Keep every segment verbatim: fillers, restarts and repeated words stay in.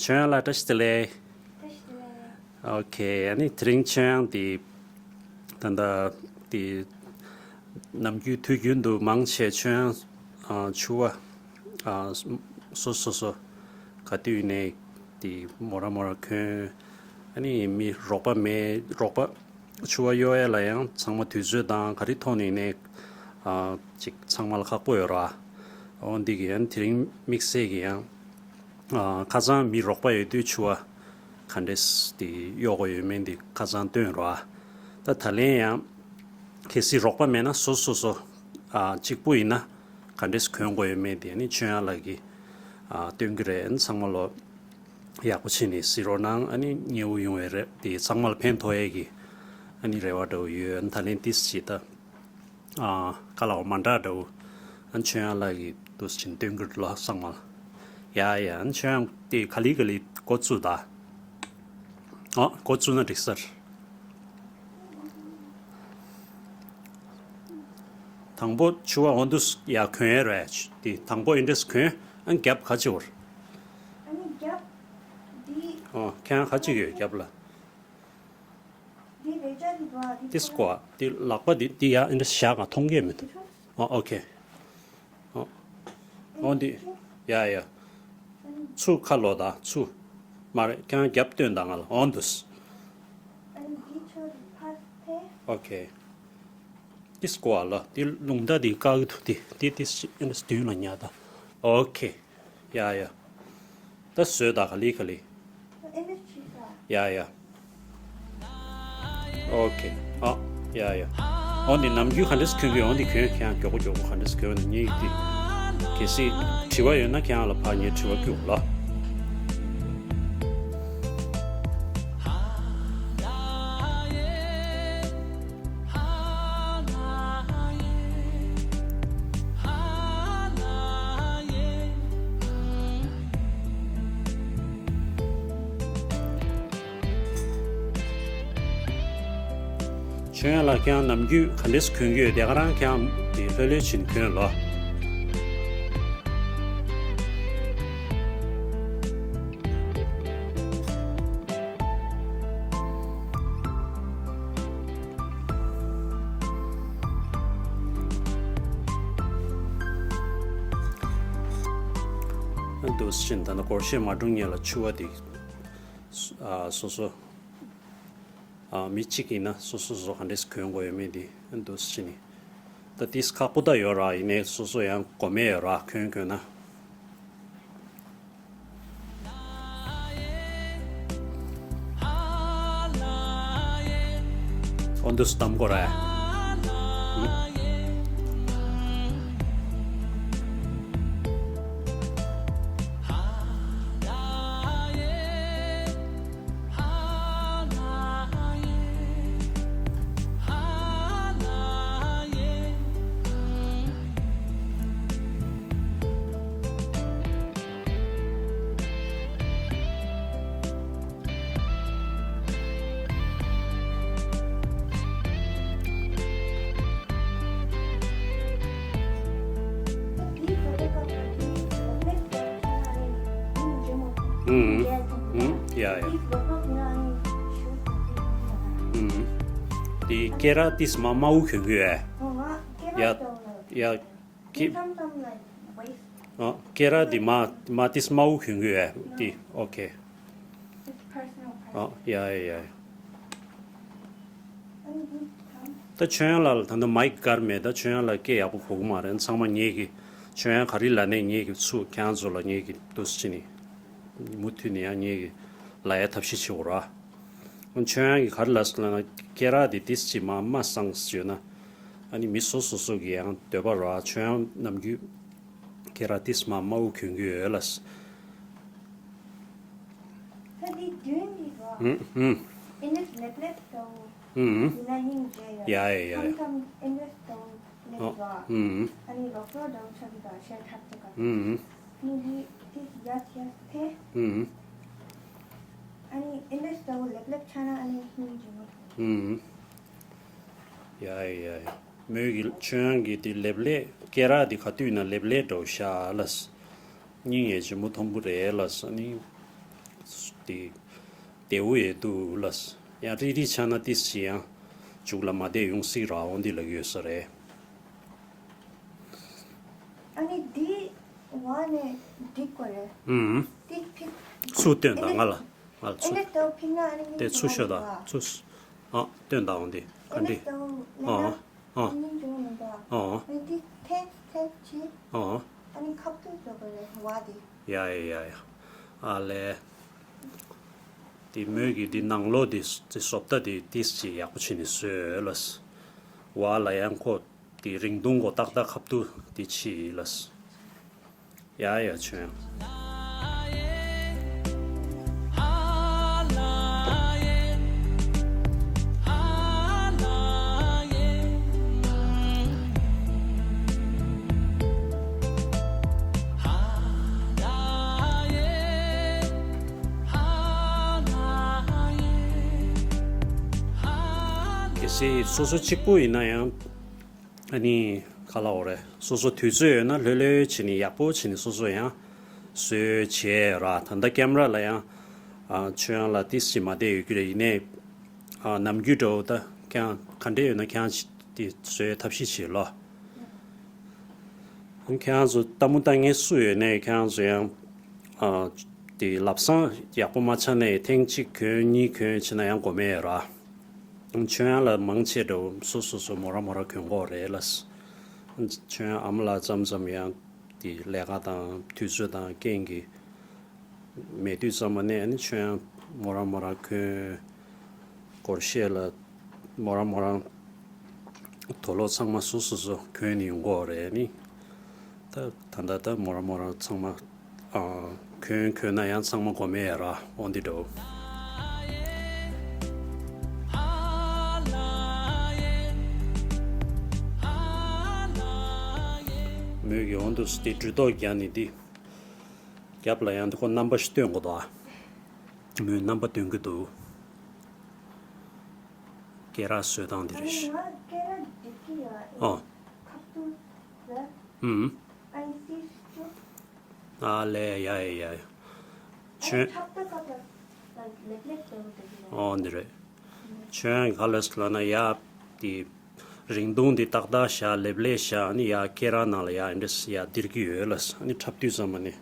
ཆོས་དབྱངས་ལགས་བཀྲ་ཤིས་བདེ་ལེགས། བཀྲ་ཤིས་བདེ་ལེགས། ཨོ་ཁེ། ཨ་ནི་དེ་རིང་ཆོས་དབྱངས་དེ་ད་ལྟ་དེ་ནམ་རྒྱུན་དུས་རྒྱུན་དུ་མང་ཆེ་ཆོས་དབྱངས་ཨ་ཕྱུ་པ་ཨ་སོ་སོ་སོ་ག་དུས་ནས་དེ་མོ་ར་མོ་ར་གོན། ཨ་ནི་མི་རོགས་པ་མེད། རོགས་པ་ཕྱུ་པ་གཡོག་ཡས་ལ་ཡང་ཚང་མ་དུས་ཚོད་དང་ག་རེ་ཐོག་ནས་ནས་ཨ་ཅིག་ཚང་མ་ལ་ཁག་པོ་ཡོད་ར། འོ་འདི་གི་ཡང་དེ་རིང་དམིགས་བསལ་གྱི་ཡང་ཨ་ཁ་སང་མི་རོགས་པ་ཡོད་དུས་ཕྱུ་པ་ག་འདྲས་དེ་གཡོག་དགོས་ཡོད་མེད་འདི་ཁ་སང་སྟོན་ར། ད་ད་ལན་ཡང་གལ་སྲིད་རོགས་པ་མེད་ན་སོ་སོ་སོ་ཨ་གཅིག་པུ་ཡིན་ན་ག་འདྲས་གོན་དགོས་ཡོད་མེད་དེ་ནི་ཆོས་དབྱངས་ལགས་ཀྱིས་ཨ་སྟོན་གྱི་རེད། ཚང་མ་ལོ་ཡག་པོ་བྱས་ནས་གཟིགས་རོགས་གནང་། ཨ་ནི་མཉེས་པོ་ཡོང་བའི་རེད། དེ་ཚང་མ་ལ་ཕན་ཐོགས་ཡས་ཀྱི་ཨ་ནི་རེ་བ་འདྲ་བོ་ཡོད། ཨ་ནི་ད་ལན་ཏིས་ཅིག་ད་ཨ་ག་ལ་བ་མ་འདྲ་འདྲ་བོ་ཨ་ནི་ཆོས་དབྱངས་ལགས་ཀྱིས་འདུག་སེ་བྱས་ནས་སྟོན་གྱི་ལོ་ཚང་མ་ལ། ཡ་ཡ། ཨ་ནི་ཆོས་དབྱངས་དེ་ག་ལེ་ག་ལེ་འགོ་བཙུགས་ད། ཨ་འགོ་བཙུགས་ན་འགྲིག་ས་རེད། དང་པོ་ཕྱུ་པ་འོ་འདུག་ཡ་གོན་ཡས་རེད། དེ་དང་པོ་ཨེ་འདྲས་གོན། ཨ་ནི་རྒྱབ་ག་ཅི་བོར། ཨ་ནི་རྒྱབ་འདི། ཨོ་ཁྱེད་རང་ག་ཅི་ཡོད་རྒྱབ་ལ། འདི་རེ་ཅག་འདི་འདུག་ཨ། འདི་འདི་སྐོར་འདི་ལག་པ་འདི་འདི་ཡ་ཨེ་འདྲས་བཞག་ག་མཐོང་གི་མི་འདུག་ཨོ་ཨོ་ཁེ། ཨོ་ཨོ་འདི་ཡ་ཡ། ཚུར་ཁ་ལོག་དང་ཚུར། མ་རེད། ཁྱེད་རང་རྒྱབ་སྟོན་དང་ང་ལ་འོ་འདུག་ཨོ་ཁེ། ཏིས་ཀོ་ཨ་ལ་ཏི་ལུང་ད་ཏི་ཀ་གི་ཐུ་ཏི་ཏི་ཏི་སི་ཨིན་སི་ཏུན་ལ་ཉ་ད། ཨོ་ཁེ། ཡ་ཡ། ད་བཟོས་ད་ག་ལི་ག་ལི། ཡ་ཡ། ཨོ་ཁེ། ཨ། ཡ་ཡ། འོ་འདི་ནམ་རྒྱུན་ག་འདྲས་གྱོན་གྱི་འོ་འདི་གྱོན་ཁྱེད་རང་མགྱོགས་པོ་མགྱོགས་པོ་ག་འདྲས་གྱོན་ནས་ངེད་ཀྱི་ཏི། གལ་སྲིད་དྲི་བ་ཡོད་ན་ཁྱེད་རང་ལ་ཕར་ངས་དྲི་བ་བསྐྱུག་ལ། ཆོས་དབྱངས་ལགས་ཁྱེད་རང་ནམ་རྒྱུན་ག་འདྲས་གྱོན་གྱི་ཡོད་དེ་ག་རང་ཁྱེད་རང་དེ་ལྷོད་ལྷོད་བྱེད་གྱོན་ལོ། འདུག་སེ་བྱས་ད་ནི་སྒོར་གཞས་མ་སྒྲུང་ཉལ་ལ་ཕྱུ་པ་དེ་སོ་སོ་མི་གཅིག་ཡིན་ན་སོ་སོ་སོ་ག་འདྲས་གྱོན་དགོས་ཡོད་མེད་དེ་འདུག་སེ་བྱས་ནས་ད་དེ་ཁག་པོ་ད་ཡོད་ར། ཡིན་ནའི་སོ་སོ་ཡང་གོ་མེད་ཡོད་ར་གྱོན་གྱོན་ན། འོ་འདུག་སེ་གཏམ་དགོས་ར། ཨུམ། ཨུམ། ཡ་ཡ། ཨུམ། དེ་ཀེ་ར་ཏིས་མ་དམར་པོ་གྱོན་གྱི་ཡོད། ཡ་ཡ། ཀེ། ཨ། ཀེ་ར་དེ་མ་མ་ཏིས་དམར་པོ་གྱོན་གྱི་ཡོད་དེ། ཨོ་ཁེ། ཨ། ཡ་ཡ་ཡ་ཡ། ད་ཆོས་དབྱངས་ལགས་ལ་ད་ལྟ་མའིག་བཀར་མེད། ད་ཆོས་དབྱངས་ལགས་སྐད་ཡག་པོ་གོ་གི་མ་རེད། ཚང་མ་ངེད་ཀྱི་ཆོས་དབྱངས་ག་རེ་ལབ་ནའི་ངེད་ཀྱི་ཚུར་ཁྱེད་རང་ཚོ་ལ་ངེད་ཀྱི་འདུག་སེ་བྱས་ནས་མུ་མཐུད་ནས་ཡང་ངེད་ཀྱི་ལབ་ཡ་ཐབས་ཤེས་བྱེད་དགོས་ར། ཆོས་དབྱངས་ཀྱིས་ག་རེ་ལབ་སོང་ལབ་ན་ཀེ་ར་དེ་ཏིས་ཅིག་མ་དམར་སང་ཡོད་ན་ཨ་ནི་མི་སོ་སོ་སོ་གི་ཡང་འདོད་པ་ར། ཆོས་དབྱངས་ནམ་རྒྱུན་ཀེ་ར་ཏིས་མ་དམར་པོ་གྱོན་གྱི་ཡོད་ལ། ད་འདི་མདུན་འདི་རོ། ཧུམ་ཧུམ། ཨེ་འདྲས་ལེབ་ལེབ་འདྲ་བོ། ཧུམ་ཧུམ། ཡིན་ན་སྙིང་རྗེ་ཡ། ཡ་ཡ་ཡ། ཁམ་ཁམ་ཨེ་འདྲས་འདྲ་བོ་ལེབ་རོ། ཧུམ་ཧུམ། ཨ་ནི་ལོག་ལོག་འདྲ་བོ་ཆགས་ཀྱི་འདུག་ཤར་ཁྲག་ཆེ་ག་ཧུམ་ཧུམ། ནི་འདི་ཏིས་ཡ་ཡ་ཐེ། ཧུམ་ཧུམ། ཨ་ནི་ཨེ་འདྲས་འདྲ་བོ་ལེབ་ལེབ་ཆགས་ན་ཨ་ནི་སྙིང་རྗེ་མོ། ཧུམ་ཧུམ། ཡ་ཡ་ཡ། མོས་ཀྱི་ཆོས་དབྱངས་ཀྱི་དེ་ལེབ་ལེབ་ཀེ་ར་དེ་ག་དུས་ན་ལེབ་ལེབ་འདྲ་བོ་ཤ་ལ། སྙིང་ཡ་ཇི་མོ་མཐོང་གི་རེད་ལ་ས་ནི། དེ་བདེ་བོ་ཡོད་འདུག་ལགས། ཡང་རིལ་རིལ་ཆགས་ན་ཏིས་ཅི་ཡང་མཇུག་ལ་མ་བདེ་ཡོང་སྲིད་ར། འོ་འདི་ལབ་ཀྱི་ཡོད་ས་རེད། ཨ་ནི་འདི་བ་ནས་འགྲིག་གོ་རེད། ཨུམ། འདི་ཕིག་ཚུར་སྟོན་དང་ང་ལ། ང་ལ་ཚུར། ཨེ་འདི་ལྟ་བུ་ཕིག་ན་ཨ་ནི་དེ་ཚུར་ཤོད་དང་ཚུར། ཨ་སྟོན་དང་འོ་འདི་ག་འདི། ཨེ་འདི་ལྟ་བུ་ཨ་ལབ་ན་ཨ་སྙིང་རྗེ་མོ་མིན་པ། ཨ་ཨ་ནི་འདི་ཐེབས་ཐེབས་བྱེད། ཨ་ཨ་ནི་ཁ་ཐུག་འགྲོ་གོ་རེད་བ་འདི། ཡ་ཡ་ཡ་ཡ། ཨ་ལས། དེ་མོས་ཀྱི་དེ་ནང་ལོགས་དེ་དེ་བཟོ་ལྟ་དེ་ཏིས་ཅི་ཡག་པོ་བྱས་ནས་བཟོས་ལགས། བ་ལ་ཡང་ཁོ་དེ་རིང་ཐུང་གོ་ཏག་ཏག་ཁ་ཐུག་དེ་ཕྱིས་ལགས། ཡ་ཡ་ཆོན། གལ་སྲིད་སོ་སོ་གཅིག་པུ་ཡིན་ན་ཡང་ཨ་ནི་ག་ལབ་དགོས་རེད། སོ་སོ་དུས་ཚོད་ཡོད་ན་ལྷོད་ལྷོད་བྱས་ནས་ཡག་པོ་བྱས་ནས་སོ་སོ་ཡང་བཟོས་བྱས་ར། ད་ལྟ་ཀེམ་ར་ལ་ཡང་ཨ་ཆོས་དབྱངས་ལགས་ཏིས་ཅི་མ་བསྡད་ཡོད་ཀྱི་རེད། ཡིན་ནའི་ཨ་ནམ་རྒྱུན་འདྲ་བོ་ད་ཁྱེད་རང་ག་འདྲས་ཡོད་ན་ཁྱེད་རང་ཅིག་དེ་བཟོས་ཐབས་ཤེས་བྱེད་ལོ། ཁྱེད་རང་ཚོ་ལྟ་མོ་ལྟ་མཁན་སུ་ཡོད་ནའི་ཁྱེད་རང་ཚོ་ཡང་ཨ་དེ་ལབ་སང་ཡག་པོ་མ་ཆགས་ནའི་ཐེངས་གཅིག་གྱོན་གཉིས་གྱོན་བྱས་ན་ཡང་དགོས་མེད་ར། ཆོས་དབྱངས་ལགས་མང་ཆེ་འདྲ་བོ་སོ་སོ་སོ་མོ་རང་མོ་རང་གྱོན་གོ་རེད་ལགས། ཆོས་དབྱངས་ཨ་མ་ལགས་མཚམས་མཚམས་ཡང་དེ་ལས་ཀ་དང་དུས་ཚོད་དང་རྐྱེན་གྱིས་མེད་དུས་ཙམ་པ་ནས་ཨ་ནི་ཆོས་དབྱངས་མོ་རང་མོ་རང་གྱོན། སྒོར་གཞས་ལ་མོ་རང་མོ་རང་དུག་ལོག་ཚང་མ་སོ་སོ་སོ་གྱོན་ནས་ཡོང་གོ་རེད་ནི། ད་ད་ལྟ་ད་མོ་རང་མོ་རང་ཚང་མ་ཨ་གྱོན་གྱོན་ན་ཡང་ཚང་མ་དགོས་མེད་ཡ་ར་འོ་འདི་འདྲ་བོ། མོས་ཀྱི་འོང་དུ་སྟེ་འགྲུལ་ཐོག་རྒྱག་ནི་འདི། རྒྱབ་ལ་ཡང་འདི་ཁོ་རྣམ་པ་ཞིག་སྟོན་དགོས་འདུག་ཨ། མོས་རྣམ་པ་སྟོན་གྱི་འདུག་སྐེ་རགས་བཟོས་སྟངས་འདི་རེད་ཤག་ཨ། ཨུམ། ཨ་ལས་ཡ་ཡ་ཡ་ཡ། ཆོས། ཨོ་འདི་རེད། ཆོས་ག་ལས་ལ་ན་ཡ་དེ། རིང་ཐུང་འདི་ཏག་ཏག་བཞག་ལེབ་ལེབ་བཞག་ནི་ཡ་ཁྱེད་རང་ནང་ལ་ཡ་འདྲས་ཡ་སྟེར་གྱི་ཡོད་ལགས། ཨ་ནི་འཁྲབ་དུས་ཙམ་པ་ནི་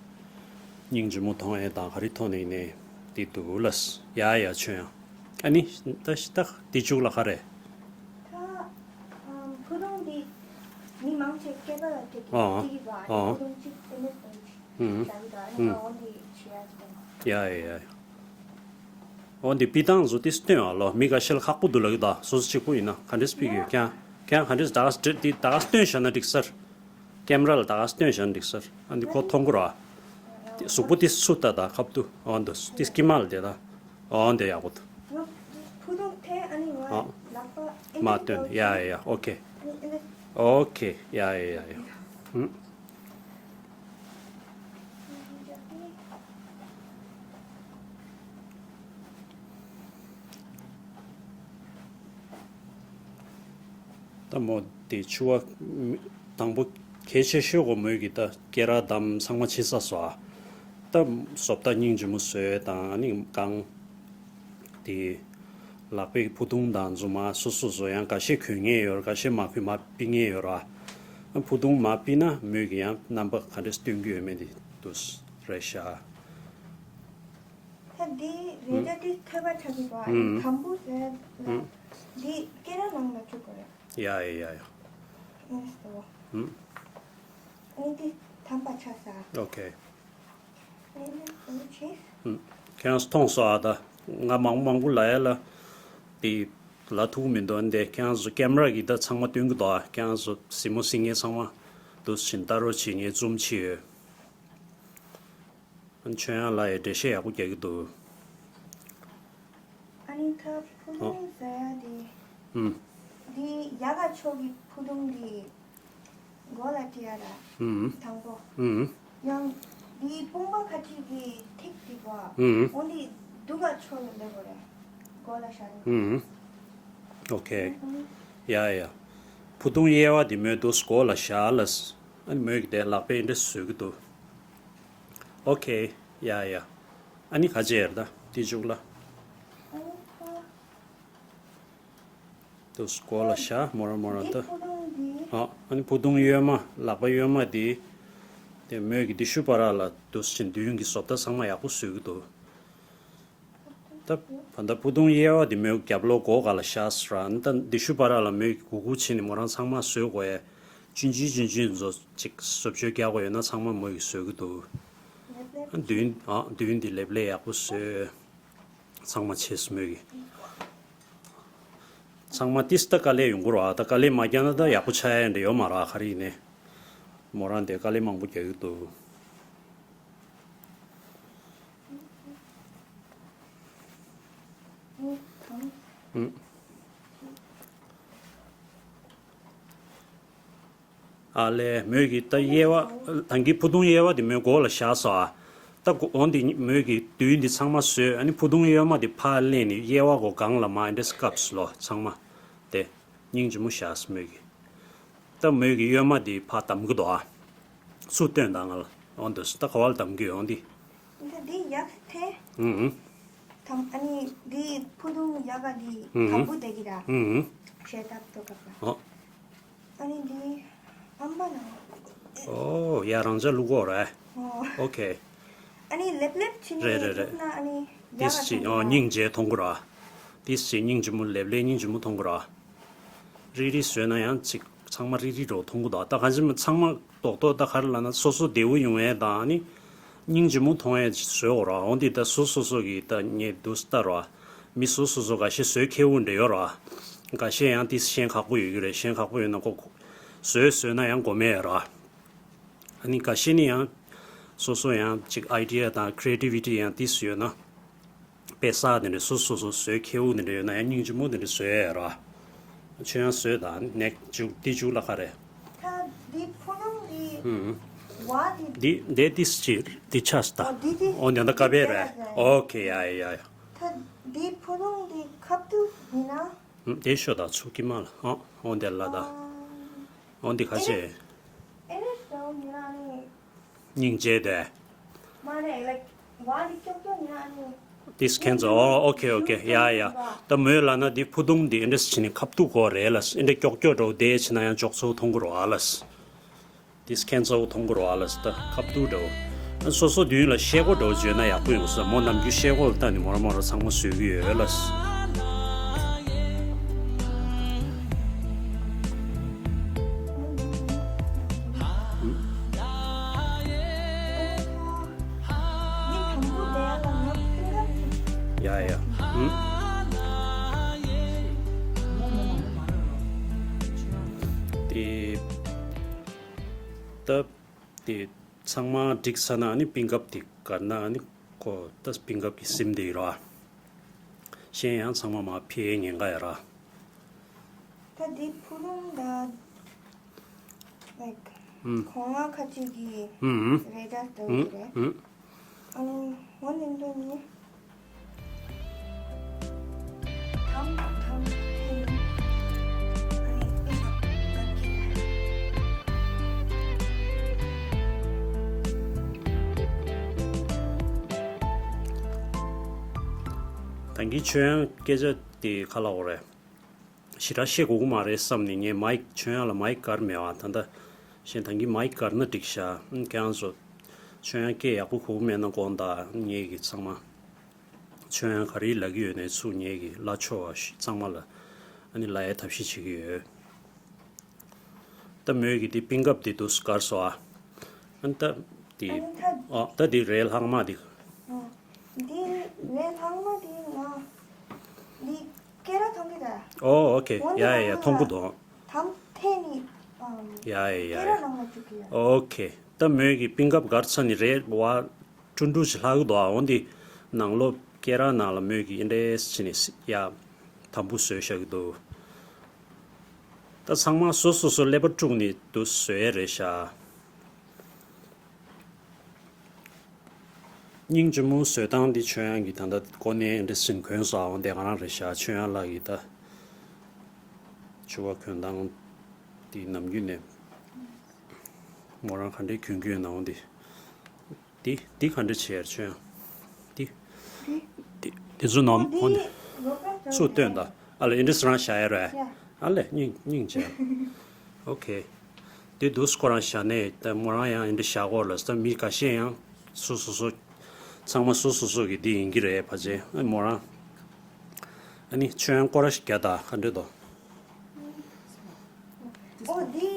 སྙིང་རྗེ་མོ་མཐོང་ཡས་དང་ག་རེ་མཐོང་ནས་ནས་འདི་འདུག་ལགས། ཡ་ཡ་ཆོས་ཡང་ཨ་ནི་ད་ཤི་ད་འདི་བཅུག་ལ་ག་རེད། ད་ཕུ་ཐུང་འདི་མི་མང་ཆེ་སྐེད་པ་ལ་སྤྲད་ཀྱི་ཨ་སྤྲད་ཀྱི་འདུག་ཨ་ནི་ཨ་ཕུ་ཐུང་གཅིག་ཏེ་མེད་པ་ཞིག་ཨུམ་ལབ་ཀྱི་འདུག་ཨ་ནི་ཨུམ་ང་འོ་འདི་བྱེད་ཡ་ཅིག་ཡ་ཡ་ཡ། འོ་འདི་ཕུ་ཐུང་བཟོ་དེ་སྟོན་ཨ་ལོ། མི་འགའ་ཤས་ལ་ཁག་པོ་འདུག་ལབ་ཀྱི་འདུག་སོ་སོ་གཅིག་པུ་ཡིན་ན་ག་འདྲས་ཕུལ་གྱི་ཡོད་ཀྱང་ཀྱང་ག་འདྲས་ད་ག་འདི་ད་ག་སྟོན་བཞག་ན་འགྲིག་སར། ཀེམ་ར་ལ་ད་ག་སྟོན་བཞག་ན་འགྲིག་སར། ཨ་འདི་ཁོ་མཐོང་གི་ར། གཟུགས་པོ་དེ་སུ་ལྟ་ད་ཁབ་ཏུ་འོ་འདི་དེ་སྐྱི་མ་ལ་དེ་ད་འོ་འདི་ཡག་པོ་འདུག་ཕུ་ཐུང་ཐེ་ཨ་ནི་ང་ཨ་ལག་པ་ཨེ་མ་འདྲས་སྟོན་ཡ་ཡ་ཡ་ཨོ་ཁེ། ཨོ་ཁེ་ཡ་ཡ་ཡ་ཡ། ཧུམ། ད་མོ་དེ་ཕྱུ་པ་དང་པོ་གལ་ཆེ་ཤོས་གོ་མོས་ཀྱི་ད་སྐེ་རགས་དམ་ཚང་མ་ཕྱིན་ས་སོ་ཨ། ད་བཟོ་ལྟ་སྙིང་རྗེ་མོ་བཟོས་དང་ཨ་ནི་གང་དེ། ལག་པའི་ཕུ་ཐུང་དང་མཛུབ་མོ་སོ་སོ་སོ་ཡང་འགའ་ཤས་གྱོན་མཁན་ཡོད་ར། འགའ་ཤས་མ་གྱོན་མ་ཕུད་མཁན་ཡོད་ར། ཕུ་ཐུང་མ་ཕུད་ན་མོས་ཀྱི་ཡང་རྣམ་པ་ག་འདྲས་སྟོན་གྱི་ཡོད་མེད་དེ་འདུག་རེད་ཤག་ད་འདི་རེ་འདྲ་དེ་ཐོས་པ་ཆགས་ཀྱི་འདུག་ཨ། ཨུམ། དམ་པོ་ཟེར་ལ་ཨུམ། འདི་སྐེ་རགས་ནང་ལ་བཅུག་དགོས་རེད། ཡ་ཡ་ཡ་ཡ། ཨེ་སོ། ཨུམ། ཨེ་འདི་དམ་པ་ཆགས་ས། ཨོ་ཁེ། ཁྱེད་རང་ཚོ་མཐོང་སོང་ཨ། ད་ང་མང་མང་པོ་ལབ་ཡ་ལ་དེ་ལབ་ཐུབ་མི་འདུག་འདི་ཁྱེད་རང་ཚོ་ཀེམ་ར་གིས་ད་ཚང་མ་སྟོན་གྱི་འདུག་ཨ། ཁྱེད་རང་ཚོ་གཟིགས་མོ་གཟིགས་མཁན་ཚང་མ་འདུག་སེ་ལྟ་རོགས་བྱེད། ངས་ཛུམ་བྱས་ཡོད། ཨ་ནི་ཆོས་དབྱངས་ལགས་ཡས་འགྲེལ་བཤད་ཡག་པོ་རྒྱག་གི་འདུག་ཨ་ནི་ད་ཕུ་ཐུང་ཟེར་ཡ་དེ། ཨུམ། འདི་ཡག་ག་ཕྱོགས་ཀྱི་ཕུ་ཐུང་འདི་མགོ་ལ་སྤྲད་ཡ་ར། ཨུམ། དང་པོ། ཨུམ། ཡང་འདི་དཔུང་པ་ཁ་ཅིག་གི་ཐིག་ཐིག་པ། ཨུམ། འོ་འདི་སྡུག་ག་ཕྱོགས་ལ་སླེབས་དགོས་རེད། མགོ་ལ་བཞག་ནས། ཨུམ། ཨོ་ཁེ། ཡ་ཡ། ཕུ་ཐུང་གཡས་པ་འདི་མོས་འདུག་སེ་མགོ་ལ་བཞག་ལ། ཨ་ནི་མོས་ཀྱི་དེ་ལག་པས་འདི་འདྲ་བཟོས་ཀྱི་འདུག་ཨོ་ཁེ། ཡ་ཡ། ཨ་ནི་ཁ་ཆེ་ཡར་ད་དེ་བཅུག་ལ། ཨ་ནི་ཁ། དུ་སྐོར་ལ་བཞག་མོ་རང་མོ་རང་ད། འདི་ཕུ་ཐུང་འདི། ཨ་ཨ་ནི་ཕུ་ཐུང་གཡོན་མ་ལག་པ་གཡོན་མ་འདི། དེ་མོས་ཀྱི་འདི་ཤུ་པ་ར་ལ་དུ་ཕྱིན་མདུན་གྱི་བཟོ་ལྟ་ཚང་མ་ཡག་པོ་བཟོས་ཀྱི་འདུག་ད་བ་ད་ཕུ་ཐུང་གཡས་པ་འདི་མོས་རྒྱབ་ལོགས་སྒོ་ག་ལ་བཞག་ཟེར་ར་ནི་ད་འདི་ཤུ་པ་ར་ལ་མོས་ཀྱི་གུ་གུ་ཕྱིན་ནས་མོ་རང་ཚང་མ་བཟོས་དགོས་ཡ། ཅུན་ཅུན་ཅུན་ཅུན་བཟོ་ཅིག་བཟོ་བཅོས་རྒྱག་དགོས་ཡོད་ན་ཚང་མ་མོས་ཀྱི་བཟོས་ཀྱི་འདུག་ཨ་མདུན་ཨ་མདུན་འདི་ལེབ་ལེ་ཡག་པོ་བཟོས། ཚང་མ་ཆེས་མོས་ཀྱི། ཚང་མ་ཏིས་ད་དཀའ་ལས་ཡོང་གི་རོ་ཨ། ད་དཀའ་ལས་མ་རྒྱག་ན་ད་ཡག་པོ་ཆགས་ཡ་འདྲ་ཡོད་མ་ར། ག་རེ་ཡིན་ནའི་མོ་རང་དེ་དཀའ་ལས་མང་པོ་རྒྱག་གི་འདུག་ཨུམ། ཨ་ལས་མོས་ཀྱི་ད་གཡས་པ་ད་གིན་ཕུ་ཐུང་གཡས་པ་དེ་མོས་མགོ་ལ་བཞག་སོ་ཨ། ད་གོ་འོན་ཏེ་མོས་ཀྱི་མདུན་འདི་ཚང་མ་བཟོས། ཨ་ནི་ཕུ་ཐུང་གཡོན་མ་དེ་ཕར་ལེན་ནས་གཡས་པ་གོ་སྒང་ལ་མ་འདྲེ་སྐབས་སུ་ལོ་ཚང་མ་དེ་སྙིང་རྗེ་མོ་བཞག་སོ་མོས་ཀྱི། ད་མོས་ཀྱི་གཡོན་མ་དེ་ཕར་བསྡམ་གི་འདུག་ཨ། ཚུར་སྟོན་དང་ང་ལ་འོན་ཏེ་ད་ག་བ་ལ་བསྡམ་གི་ཡོང་དེ། ད་འདི་ཡག་ཐེ། ཨུ་ཨུ། དམ་ཨ་ནི་འདི་ཕུ་ཐུང་ཡག་ག་འདི་ཨུ་ཨུ། དམ་བུ་དེ་གི་ར། ཨུ་ཨུ། ཞེ་ཐབ་ཏོ་ག་པ། ཨོ། ཨ་ནི་འདི་ཨམ་པ་ན། ཨོ་ཡ་རང་ཅག་ལུག་གོ་རེད། ཨོ། ཨོ་ཁེ། ཨ་ནི་ལེབ་ལེབ་ཕྱིན་རེད་ནས་རེད་རེད། ཐུབ་ན་ཨ་ནི་ཡག་ཏིས་ག་ཅིག་མཐོང་གི་ཨོ་ར། སྙིང་རྗེ་མཐོང་གི་ར། ཏིས་ཅིག་སྙིང་རྗེ་མོ་ལེབ་ལེ་སྙིང་རྗེ་མོ་མཐོང་གི་ར། རིལ་རིལ་བཟོས་ན་ཡང་ཅིག་ཚང་མ་རིལ་རིལ་འདྲ་བོ་མཐོང་གི་འདུག་ད་གང་ཅི་མ་ཚང་མ་རྡོག་རྡོག་ད་ག་རེ་ལབ་ན་སོ་སོ་བདེ་བོ་ཡོང་ཡས་དང་ནི་སྙིང་རྗེ་མོ་མཐོང་ཡས་ཅིག་བཟོས་འོ་ར། འོན་ཏེ་ད་སོ་སོ་སོ་གི་ད་ངས་འདུག་ལྟ་ར། མི་སོ་སོ་སོ་འགའ་ཤས་བཟོས་ཁེ་བོ་འདྲ་ཡོད་ར། འགའ་ཤས་ཡང་ཏིས་ཤན་ཁག་པོ་ཡོད་ཀྱི་རེད། ཤན་ཁག་པོ་ཡོད་ན་ཁོ་བཟོས་བཟོས་ན་ཡང་གོ་མེད་ར། ཨ་ནི་འགའ་ཤས་ནི་ཡང་སོ་སོ་ཡང་ཅིག་ཨའི་ཌི་ཡ་དང་ཁི་རེ་ཊི་ཝི་ཊི་ཡང་ཏིས་ཡོད་ན། དཔེ་ས་དེ་འདྲ་སོ་སོ་སོ་བཟོས་ཁེ་བོ་དེ་འདྲ་ཡོད་ན་ཡང་སྙིང་རྗེ་མོ་དེ་འདྲ་བཟོས་ཡ་ར། ཆོས་ཡང་བཟོས་དང་ནེག་ཅུག་ཏི་ཅུག་ལ་ཁ་རེད། ད་འདི་ཕོ་ལུང་འདི་ཧུམ། བ་འདི། འདི་འདི་ཏིས་ཅི་འདི་ཆ་ས་ད། ཨོ་འདི་འདི་ཨོ་འདི་འདི་ཀ་བེ་རེད། ཨོ་ཁེ་ཡ་ཡ་ཡ། ད་འདི་ཕོ་ལུང་འདི་ཁབ་ཏུ་ཡིན་ན། ཧུམ་དེ་ཤོ་ད་ཚུགས་ཀྱི་མ་ལ་ཨོ་ཨོ་འདི་ལ་ད། ཨོ་འདི་ཁ་ཆེ། ཨེ་རེད་ཡོང་ཡིན་ན་ནི། སྙིང་རྗེ་དེ། མ་རེད་ལ། བ་འདི་ཀྱོག་ཀྱོག་ཡིན་ན་ནི། ཏིས་ཁེན་ཙོ་ཨོ་ཨོ་ཁེ་ཨོ་ཁེ་ཡ་ཡ། ད་མོས་ལ་ན་འདི་ཕུ་ཐུང་འདི་ཨེ་འདྲས་ཕྱིན་ནི་ཁབ་ཏུ་གོ་རེད་ལ། ཨེ་འདྲས་ཀྱོག་ཀྱོག་འགྲོ་དེ་ཕྱིན་ན་ཡང་ཅོག་ཚོ་མཐོང་གི་རོ་ཨ་ལ། ཏིས་ཁེན་ཙོ་མཐོང་གི་རོ་ཨ་ལ་ད་ཁབ་ཏུ་འགྲོ། ཨ་སོ་སོ་མདུན་ལ་ཤེལ་སྒོ་འགྲོ་བརྗོད་ན་ཡག་པོ་ཡོང་ས་མོ་ནམ་རྒྱུན་ཤེལ་སྒོ་ལ་ལྟ་ནི་མོ་ར་མོ་ར་ཚང་མ་བཟོས་ཀྱི་ཡོད་ལ། ཡ་ཡ། ཨུམ། དེ་ད་དེ་ཚང་མ་འགྲིག་ས་ན་ནི་པིན་ཀབ་དེ་གར་ན་ནི་ཁོ་ད་པིན་ཀབ་ཀྱི་སིམ་དེ་ཡོད་ར། གཞན་ཡང་ཚང་མ་མ་ཕེ་ཉེན་ཁ་ཡོད་ར། ད་འདི་ཕུ་རུང་ད། Like ཨུམ། གོང་ང་ཁ་ཅིག་གི་ཨུམ། རེ་ཌར་ལྟ་ཨུམ། གི་རེད། ཨུམ། ཨ་ནི་ཝན་ཨིན་ཌོ་ནི། ཐམ་ཐམ་ཨ་ནི་ཨེ་ད་གི་རེད། ད་གིན་ཆོས་དབྱངས་སྐད་ཆ་དེ་ག་ལབ་དགོས་རེད། ཞེ་དྲག་བཤད་དགོས་ཀྱི་མ་རེད་བསམ་ནས་ངས་མའིག་ཆོས་དབྱངས་ལ་མའིག་ག་རེ་མེད་པ་ད་ལྟ་གཞན་ད་གིན་མའིག་ག་རེ་ན་འགྲིག་ཤག་ཁྱེད་རང་ཚོ་ཆོས་དབྱངས་སྐད་ཡག་པོ་གོ་གི་མེད་ན་དགོངས་དག་ངེད་ཀྱི་ཚང་མ་ཆོས་དབྱངས་ག་རེ་ལབ་ཀྱི་ཡོད་ནའི་ཚུར་ངེད་ཀྱི་ལབ་ཆོག་པ་ཞིག་ཚང་མ་ལ་ཨ་ནི་ལབ་ཡའི་ཐབས་ཤེས་བྱེད་ཀྱི་ཡོད། ད་མོས་ཀྱི་དེ་པིན་ཀབ་དེ་དུས་སུ་གར་སོང་ཨ། ཨ་ནི་ད་དེ་ཨ་ནི་ད་ཨ་ད་དེ་རས་ལྷག་མ་དེ། ཨ། འདི་རས་ལྷག་མ་དེ་ང་འདི་སྐེ་ར་མཐོང་གི་ད། ཨོ་ཨོ་ཁེ་འོན་ཡ་ཏེ་ཡ་ཡ་ནང་མཐོང་གི་ལ་འདུག་དམ་ཐེ་ནི་ཨམ་ཡ་ཡ་ཡ་སྐེ་ར་ཡ་ནང་ལ་བཅུག་གི་ཡ། ཨོ་ཁེ་ད་མོས་ཀྱི་པིན་ཀབ་གར་ཚ་ནི་རས་བ་ཀྲུང་ཀྲུང་ཞིག་ལྷག་གི་འདུག་ཨ་འོན་ཏེ་ནང་ལོགས་སྐེ་ར་ནང་ལ་མོས་ཀྱི་ཨིན་འདྲེས་ཕྱིན་ནི་ཡ་དམ་པོ་བཟོས་བཞག་གི་འདུག་ད་ཚང་མ་སོ་སོ་སོ་ཀླད་པ་དཀྲུགས་ནས་འདུག་བཟོས་ཡས་རེད་ཤག་སྙིང་རྗེ་མོ་བཟོས་སྟངས་འདི་ཆོས་དབྱངས་ཀྱིས་ད་ལྟ་ཀོ་ནའི་འདྲ་སེ་གོན་སོང་། འོ་འདི་ང་རང་རེད་ཤག་ཆོས་དབྱངས་ལགས་ཀྱིས་ད་ཕྱུ་པ་གོན་སྟངས་འདི་ནམ་རྒྱུན་ནས་མོ་རང་ག་འདྲས་གོན་གྱི་ཡོད་ན། འོ་འདི་འདི་འདི་ག་འདྲས་བྱས་ཡར་ཆོས་དབྱངས་འདི། དེ་དེ་ཚོ་ནོར་འོ་འདི་འོ་ནི་ལོ་ཀ་ཚུར་སྟོན་ད། ཨ་ལས་ཨིན་འདྲས་རང་བཞག་ཡ་རེད། ཡ། ཨ་ལས་སྙིང་སྙིང་རྗེ། ཨོ་ཁེ། དེ་དུས་ཁོ་རང་བཞག་ནས་ད་མོ་རང་ཡང་ཨིན་འདྲས་བཞག་གོ་ལ་ད་མི་ཁ་ཤས་ཡང་སོ་སོ་སོ་ཚང་མ་སོ་སོ་སོ་གི་འདི་ཡིན་གྱི་རེད་ཕལ་ཆེར། ཨ་མོ་རང་ཨ་ནི་ཁྱོད་ཡང་སྐོར་ར་ཞིག་རྒྱག་ད་ག་འདྲས་དོ། ཨོ་འདི་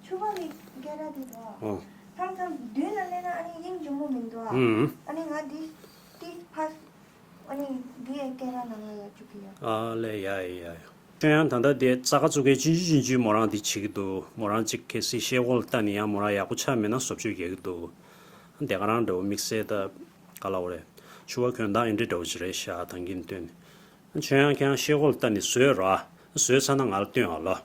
ཕྱུ་པ་ལི་སྐད་ར་འདི་དོ། ཨོ། མཚམས་མཚམས་མདུན་ལ་སླེབས་ན་ཨ་ནི་དབྱིངས་འཇུག་མོ་མི་འདུག་ཨ། ཨུམ། ཨ་ནི་ང་འདི་ཏིག་ཕར། ཨ་ནི་འདི་ཡའི་སྐད་ར་ནང་ལ་ཡར་བཅུག་གི་ཡོད། ཨ་ལས་ཡ་ཡ་ཡ། ཁྱོད་ཡང་ད་ལྟ་དེ་རྩ་ཁ་བཙུགས་མཁན་ཆུང་ཆུང་ཆུང་ཆུང་མོ་རང་འདི་བྱེད་ཀྱི་འདུག་མོ་རང་གཅིག་གལ་སྲིད་ཤེལ་སྒོ་ལ་ལྟ་ནས་ཡང་མོ་རང་ཡག་པོ་ཆགས་མེད་ན་བཟོ་བཅོས་རྒྱག་གི་འདུག་དེ་ག་རང་འདྲ་བོ་དམིགས་བསལ་ད་ག་ལ་འོ་རེད། ཕྱུ་པ་གྱོན་སྟངས་ཨེ་འདྲ་འདྲ་བོ་ཅིག་རེད་ཤག་ད་གིན་སྟོན་ནས། ཁྱོད་ཡང་ཁྱེད་རང་ཤེལ་སྒོ་ལ་ལྟ་ནས་བཟོས་ར། བཟོས་ཚར་ན་ང་ལ་སྟོན་ཨ་ལོ།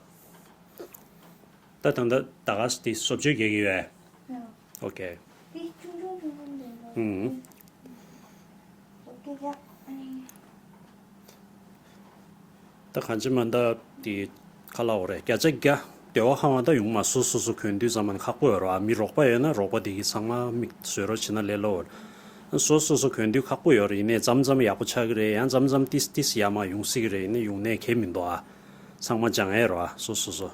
ད་ད་ད་ད་ག་སེ་དེ་བཟོ་བཅོས་རྒྱག་གི་ཡོད། ཡ། ཨོ་ཁེ། དེ་ཆུང་ཆུང་ཆུང་ཆུང་དེ་འདྲ། ཨུམ། ཨོ་ཁེ་ཡ། ཨ་ནི། ད་གང་ཅི་མ་ད་དེ་ག་ལ་འོ་རེད། བརྒྱ་ཆ་བརྒྱ་སྡེ་བ་ཁང་བ་ད་ཡོང་མ་སོ་སོ་སོ་གྱོན་དུས་ཙམ་པ་ནི་ཁག་པོ་ཡོད་ར། མི་རོགས་པ་ཡོད་ན་རོགས་པ་དེ་གིས་ཚང་མ་མིག་བཟོས་རོགས་བྱེད་ན་ལས་སླ་བོ་རེད། སོ་སོ་སོ་གྱོན་དུས་ཁག་པོ་ཡོད་རེད། ཡིན་ནའི་མཚམས་མཚམས་ཡག་པོ་ཆགས་ཀྱི་རེད། ཡང་མཚམས་མཚམས་ཏིས་ཏིས་ཡར་མར་ཡོང་སྲིད་ཀྱི་རེད། ཡིན་ནའི་ཡོང་ནའི་གལ་མི་འདུག་ཨ། ཚང་མ་སྦྱང་ཡས་རོ་ཨ་སོ་སོ་སོ།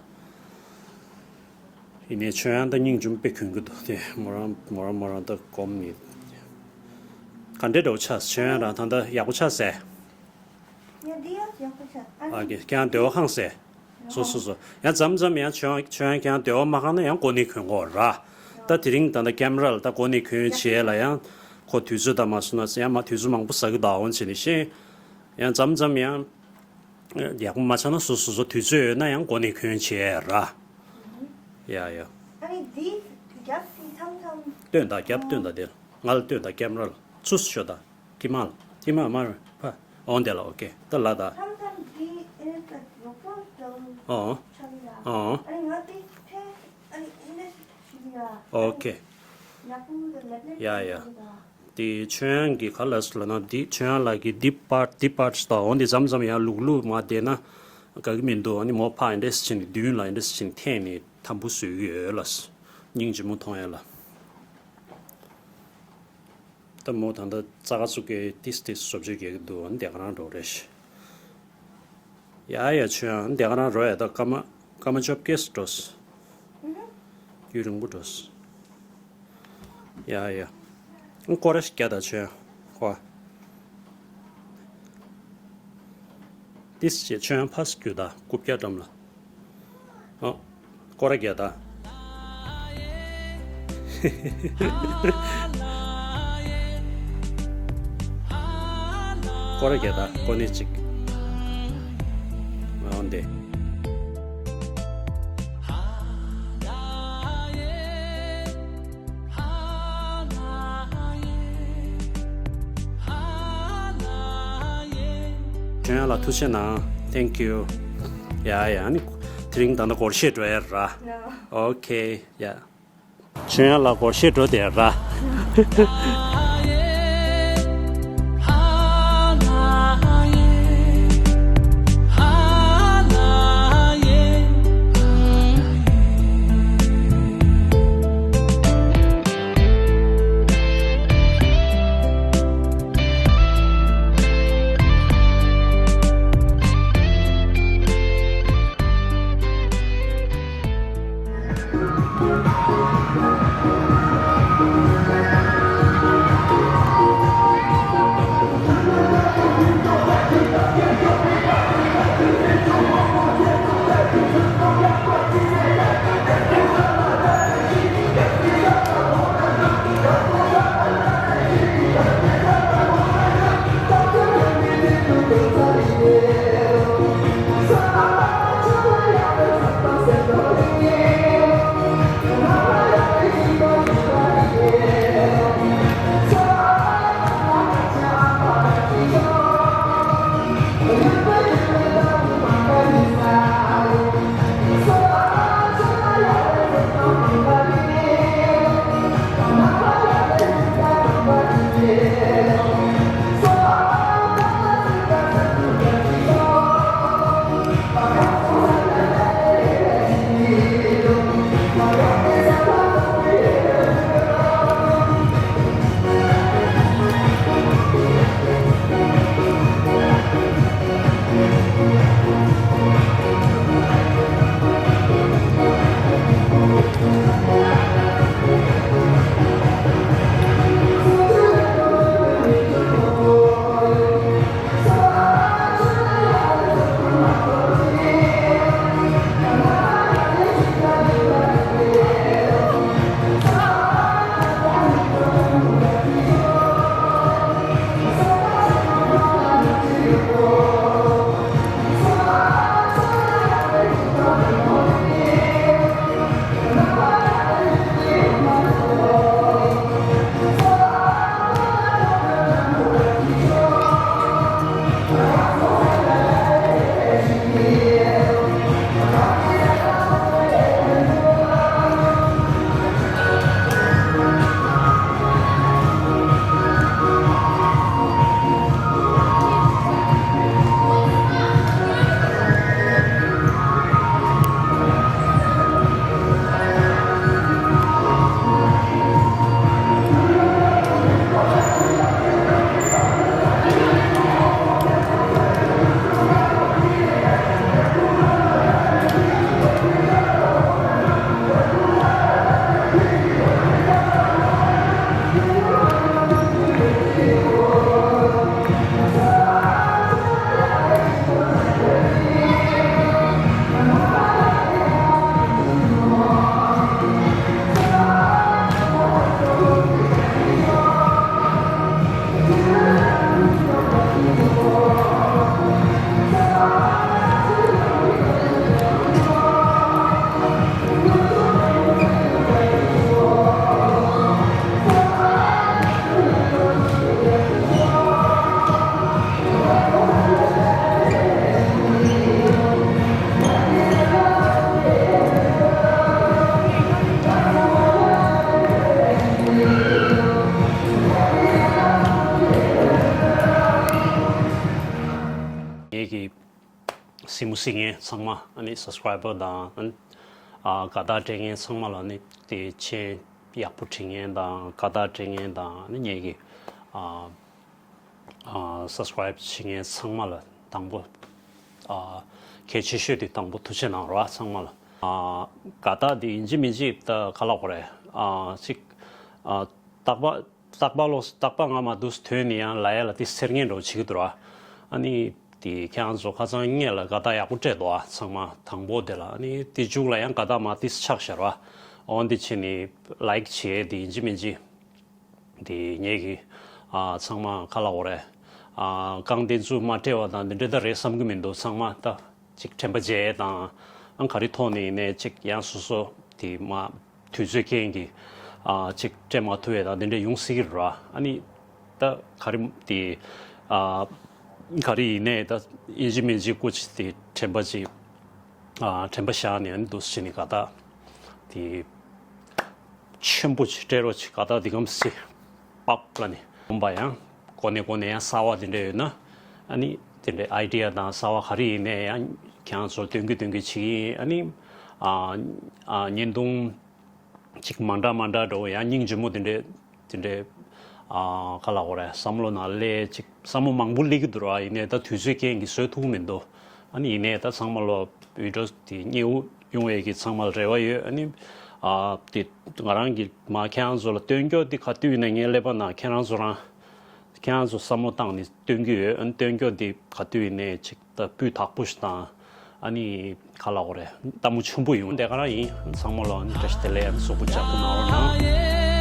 ཡིན་ནའི་ཁྱོད་རང་ད་སྙིང་རྗེ་མོ་དཔེ་གྱོན་གྱི་འདུག་དེ་མོ་རང་མོ་རང་མོ་རང་ད་སྒོམ་ནི། ག་འདྲས་འདྲ་བོ་ཆགས། ཁྱོད་རང་ད་ལྟ་ཡག་པོ་ཆགས་སེ། ཡ་འདི་ཡ་ཡག་པོ་ཆགས། ཨ་ཨ་ནི་ཀེ་ཁྱེད་རང་སྡེ་བ་ཁང་སེ། སོ་སོ་སོ། ཡང་མཚམས་མཚམས་ཡང་ཁྱོད་ཁྱོད་རང་ཁྱེད་རང་སྡེ་བ་མ་ཁང་ན་ཡང་གོ་ནས་གྱོན་དགོས་ར། ད་དེ་རིང་ད་ལྟ་ཀེམ་ར་ལ་ད་གོ་ནས་གྱོན་བྱས་ལ་ཡང་ཁོ་དུས་ཚོད་ད་མ་སོང་ན་ཡང་མ་དུས་ཚོད་མང་པོ་ཟ་གི་ད་འོན་བྱས་ནས་ཤེས། ཡང་མཚམས་མཚམས་ཡང་། ཡག་པོ་མ་ཆགས་ན་སོ་སོ་སོ་དུས་ཚོད་ཡོད་ན་ཡང་སྒོ་ནས་གྱོན་བྱས་ར། ཡ་ཡ། ཨ་ནི་འདི་རྒྱབ་དེ་མཚམས་མཚམས། སྟོན་དང་རྒྱབ་སྟོན་དང་དེ་ང་ལ་སྟོན་དང་ཀེམ་ར་ལ་ཚུར་ཤོག་དང་ཀི་མ་ལ་ཀི་མ་མ་ར་ཕ་འོང་དེ་ལ་ཨོ་ཀེ་ད་ལ་ད། མཚམས་མཚམས་འདི་ཨེ་ད་རོགས་པ་ལ་ཨོ་ཆགས་ཡ། ཨོ། ཨ་ནི་ང་དེ་ཕེ་ཨ་ནི་ཨེ་འདྲ་ཞིག་ཡ། ཨོ་ཀེ། ཡག་པོ་ལབ་ལབ་ཡ་ཡ། ཡ། དེ་ཆོས་དབྱངས་ཀྱི་ག་ལ་ཟེར་ལབ་ན་འདི་ཆོས་དབྱངས་ལགས་ཀྱི་འདི་པར་འདི་པར་ད་འོ་འདི་མཚམས་མཚམས་ཡང་ལུག་ལུག་མ་བསྡད་ན་དགའ་གི་མི་འདུག་ཨ་ནི་མོ་ཕ་ཨེ་འདྲས་ཕྱིན་ནས་མདུན་ལ་ཨེ་འདྲས་ཕྱིན་ནས་འཐེན་ནས་དམ་བུ་བཟོས་ཀྱི་ཡོད་ལ། སྙིང་རྗེ་མོ་མཐོང་ཡ་ལ། ད་མོ་ད་ལྟ་རྩ་ཁ་བཙུགས་ཀྱི་ཏིས་ཏིས་བཟོ་བཅོས་རྒྱག་གི་འདུག་ཨ་ནི་དེ་ག་རང་འགྲོ་རེད་ཤག་ཡ་ཡ་ཆོས་ཡང་འདི་ག་རང་རོ་ཡ་ད་སྐར་མ་སྐར་མ་བཅོ་བརྒྱད་འགྲོ་སོང་། རྒྱུན་རིང་པོ་འགྲོ་སོང་། ཡ་ཡ། སྐོར་ར་ཞིག་རྒྱག་ད་ཆོས་ཡང་ཁོ། ཏིས་ཅེ་ཆོས་ཡང་ཕ་སི་རྒྱུ་ད་རྐུབ་བཀྱག་འགྲམ་ལ། ཨ། སྐོར་ར་རྒྱག་ད། སྐོར་ར་རྒྱག་ད་ཀོ་ནེ་གཅིག་ཨོ་འདི། ཁྱོད་ཡང་ལ་ཐུགས་ཆེ་གནང་། Thank you། ཡ་ཡ་ནི། དེ་རིང་ད་ལྟ་སྒོར་གཞས་འགྲོ་ཡ་ར། ཨོ་ཁེ་ཡ། ཁྱོད་ཡང་ལ་སྒོར་གཞས་འགྲོ་དེ་ར། གཟིགས་མོ་གཟིགས་མཁན་ཚང་མ་ཨ་ནི་སབ་སི་ཀ་རའེ་བར་དང་ཨ་ནི་ཨ་དགའ་རྟགས་སྤྲད་མཁན་ཚང་མ་ལ་ནི་དེ་མཆན་ཡག་པོ་བྲིས་མཁན་དང་དགའ་རྟགས་སྤྲད་མཁན་དང་ཨ་ནི་ངེད་ཀྱི་ཨ་ཨ་སབ་སི་ཀ་རའེབ་བྱེད་མཁན་ཚང་མ་ལ་དང་པོ་ཨ་གལ་ཆེ་ཤོས་དེ་དང་པོ་ཐུགས་རྗེ་གནང་རོགས་ཨ་ཚང་མ་ལ། ཨ་དགའ་རྟགས་དེ་ཡིན་གཅིག་མིན་གཅིག་ད་ག་ལབ་དགོས་རེད། ཨ་གཅིག་ཨ་རྟག་པ་རྟག་པ་ལོ་རྟག་པ་ང་མ་འདུག་ཐོན་ནས་ཡང་ལ་ཡ་ལ་དེ་སེར་ངན་འདྲ་བོ་བྱེད་ཀྱི་འདུག་ར། ཨ་ནི་དེ་ཁྱེད་རང་ཚོ་ཁ་སང་ངེད་ལ་དགའ་རྟགས་ཡག་པོ་སྤྲད་འདུག་ཨ་ཚང་མ་དང་པོ་དེ་ལ། ཨ་ནི་དེ་མཇུག་ལ་ཡང་དགའ་རྟགས་མ་དེ་ཆགས་ཤར་བ་འོན་དེ་བྱས་ནས་ལའིཀ་བྱས་དེ་ཡིན་གཅིག་མིན་གཅིག་དེ་ངེད་ཀྱི་ཨ་ཚང་མ་ག་ལབ་དགོས་རེད། ཨ་རྐང་སྟེང་ཚུར་མ་སྤྲད་པ་དང་དེ་འདྲ་ད་རེད་བསམ་གྱི་མི་འདུག་ཚང་མ་ད། ཅིག་དྲན་པ་བརྗེད་དང་ཨང་ག་རེ་ཐོག་ནས་ནས་ཅིག་ཡང་སོ་སོ་དེ་མ་དུས་ཚོད་རྐྱེན་གྱིས་ཨ་ཅིག་སྤྲད་མ་ཐུབ་པའི་དང་དེ་འདྲ་ཡོང་སྲིད་ཀྱི་རེད། ཨ་ནི་ད་ག་རེ་དེ་ཨ་ག་རེ་ཡིན་ནས་ད་ཡིན་གཅིག་མིན་གཅིག་སྐུ་མཁྱེན་དེ་དྲན་པ་ཅིག་ཨ་དྲན་པ་བཞག་ནས་ཨ་ནི་འདུག་སེ་བྱས་ནས་དགའ་རྟགས་དེ་ཆེན་པོ་ཅིག་སྤྲད་རོགས་ཅིག་དགའ་རྟགས་འདི་གམ་སེ་པག་ལ་ནི་འོང་པ་ཡང་གོ་ནས་གོ་ནས་ཡང་གསར་བ་དེ་འདྲ་ཡོད་ན་ཨ་ནི་དེ་འདྲའི་ཨའི་ཌི་ཡ་དང་གསར་བ་ག་རེ་ཡིན་ནས་ཡང་ཁྱེད་རང་ཚོར་སྟོན་གི་སྟོན་གི་བྱེད་ཀྱི་ཡིན། ཨ་ནི་ཨ་ཨ་བརྙན་ཐུང་ཅིག་མ་འདྲ་མ་འདྲ་འགྲོ་ཡང་སྙིང་རྗེ་མོ་དེ་འདྲའི་དེ་འདྲའི་ཨ་ག་ལབ་དགོས་རེད། བསམ་བློ་ནང་སླེབས་ཅིག་བསམ་བློ་མང་པོ་སླེབས་ཀྱི་འདུག་ར། ཡིན་ནའི་ད་དུས་ཚོད་རྐྱེན་གྱིས་བཟོ་ཐུབ་ཀྱི་མི་འདུག་ཨ་ནི་ཡིན་ནའི་ད་ཚང་མ་ལོ་བི་ཌི་ཡོ་དེ་མཉེས་པོ་ཡོང་བའི་གི་ཚང་མ་ལ་རེ་བ་ཡོད། ཨ་ནི་ཨ་དེ་ང་རང་གི་མ་ཁྱེད་རང་ཚོ་ལ་སྟོན་རྒྱུ་དེ་ག་དུས་ཡིན་ན་ངའི་ཀླད་པ་ནང་ཁྱེད་རང་ཚོ་རང་ཁྱེད་རང་ཚོ་བསམ་བློ་བཏང་ནས་སྟོན་གྱི་ཡོད། ཨ་ནི་སྟོན་རྒྱུ་དེ་ག་དུས་ཡིན་ནའི་ཅིག་ད་སྤུས་དག་པོ་ཞིག་དང་ཨ་ནི་ག་ལབ་དགོས་རེད། ལྟད་མོ་ཆེན་པོ་ཡོང་དེ་ག་རང་ཡིན། ཚང་མ་ལ་ཨ་ནི་བཀྲ་ཤིས་བདེ་ལེགས། ཨ་ནི་གཟུགས་པོ་ལྕགས་པོ་གནང་རོགས་གནང་།